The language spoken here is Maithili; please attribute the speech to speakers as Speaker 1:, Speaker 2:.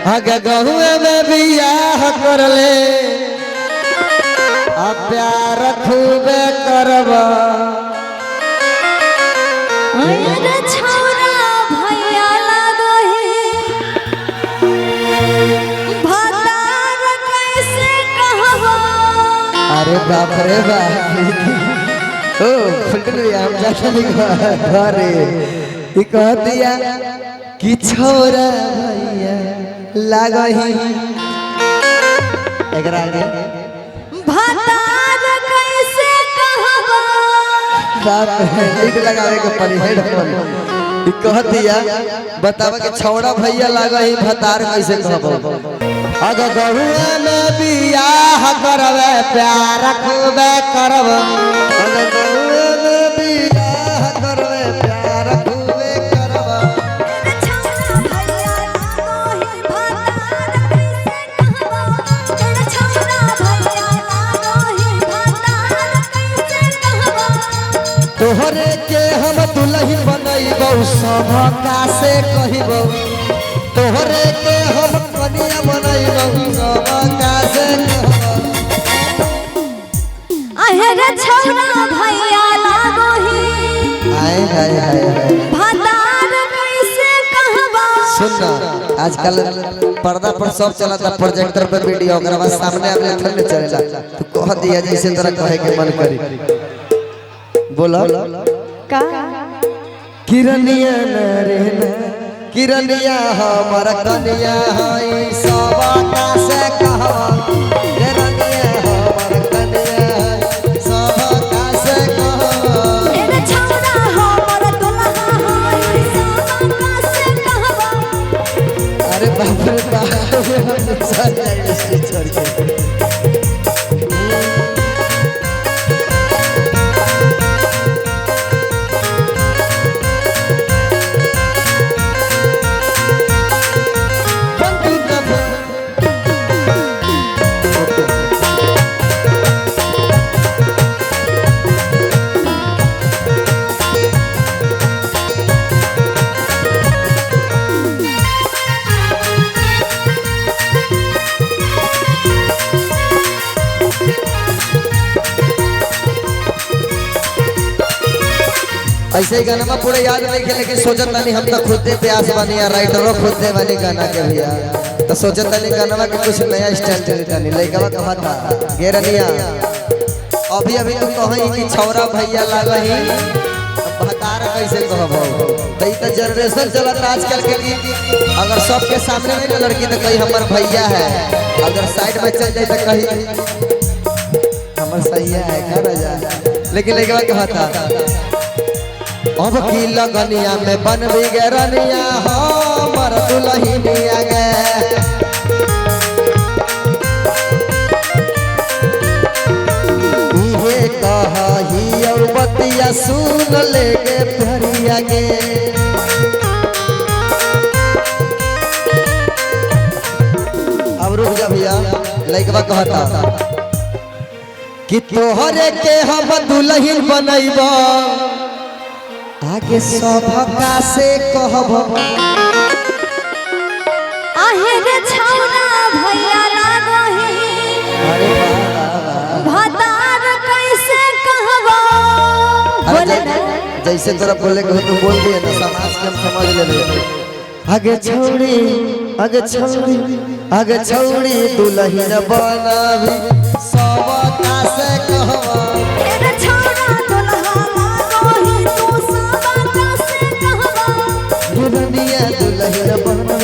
Speaker 1: आगे गहुए में बियाह कर ले आ प्यार खूबे करब।
Speaker 2: अरे छौरा भैया लागोही भतार कैसे कहबो।
Speaker 1: अरे बाप रे बाप, ओ फुलटुन भैया हम जाते नहीं घरे। ई कह दिया कि छौरा भैया लागही एकरा आगे
Speaker 2: भतार कैसे कहबो।
Speaker 1: बाप रे, लीड लगावे के पड़ी हेडफोन। ई कह दिया बतावा कि छौरा भैया लागही भतार कैसे कहबो। अग गहुआ में बियाह करबे प्यार खूबे करब। अग गहुआ में बियाह करबे प्यार खूबे करब।
Speaker 2: अरे छौरा भैया लागोही भतार कैसे कहबो। अरे छौरा भैया लागोही भतार कैसे कहबो।
Speaker 1: तोहरे के हम दुल्ही बनैबौ सबका से कहिबौ। तोहरे के हम कनिया बनैबौ सबका से कहबौ।
Speaker 2: अरे छौरा भैया लागोही
Speaker 1: हाय हाय हाय हाय।
Speaker 2: भतार कैसे कहबो।
Speaker 1: सुन ना, आजकल पर्दा पर सब चलता, प्रोजेक्टर पे वीडियो, ओकरा बाद सामने आमने थोड़े चलेला। तू कह दिया जैसे तोरा कहे के मन करी। बोला
Speaker 2: का
Speaker 1: किरनिया न रे न किरनिया हमर कनिया हई सबका से कहवा। किरनिया हमर कनिया हई सबका से कहवा।
Speaker 2: अरे छौरा हमर दुल्हा हई सबका से कहबो।
Speaker 1: अरे बाप रे बाप, हम चल जाएंगे स्टेज छोड़ के। बंटू का ओके। ऐसे ही गाना में पूरे याद नहीं के, लेकिन सोचत नहीं हम तो खुद प्यास बनी या राइटरों खुद बनी गाना के भैया, तो सोचत नहीं गाना के कुछ नया स्टाइल दे देता नहीं। लइकवा कहता गेरनिया अभी अभी तू कहीं कि छौरा भैया लागही भतार कैसे कहबो। तो ई तो जनरेशन चलत आजकल के कि अगर सबके सामने में ना लड़की तो कहीं हमर भैया है, अगर साइड में चल जाए तो कहीं हमर सैया है का राजा। लेकिन लइकवा कहता अब की लगनिया में बनबी गे रनिया हमर दुल्हनिया गे। इहे कही और बतिया सुन ले गे प्यारिया गे। अब रुक जा भैया, लइकवा कहता कि तोहरे के हम दुल्हन बनैबो आगे सबका से कहब।
Speaker 2: अरे छौरा भैया लागोही
Speaker 1: अरे वाह वाह वाह।
Speaker 2: भतार कैसे कहबो।
Speaker 1: अरे
Speaker 2: बोले ना
Speaker 1: जैसे तोरा बोले के हो तू बोल दिए ना, समाज के हम समझ लेबे। आगे छौड़ी आगे छौड़ी आगे छौड़ी दुल्हन बनाबी सबका से कहब।
Speaker 2: अरे छौरा दुल्हा लागोही तू सबका से कहबो।
Speaker 1: दुल्हनिया दुल्हन बनाबी।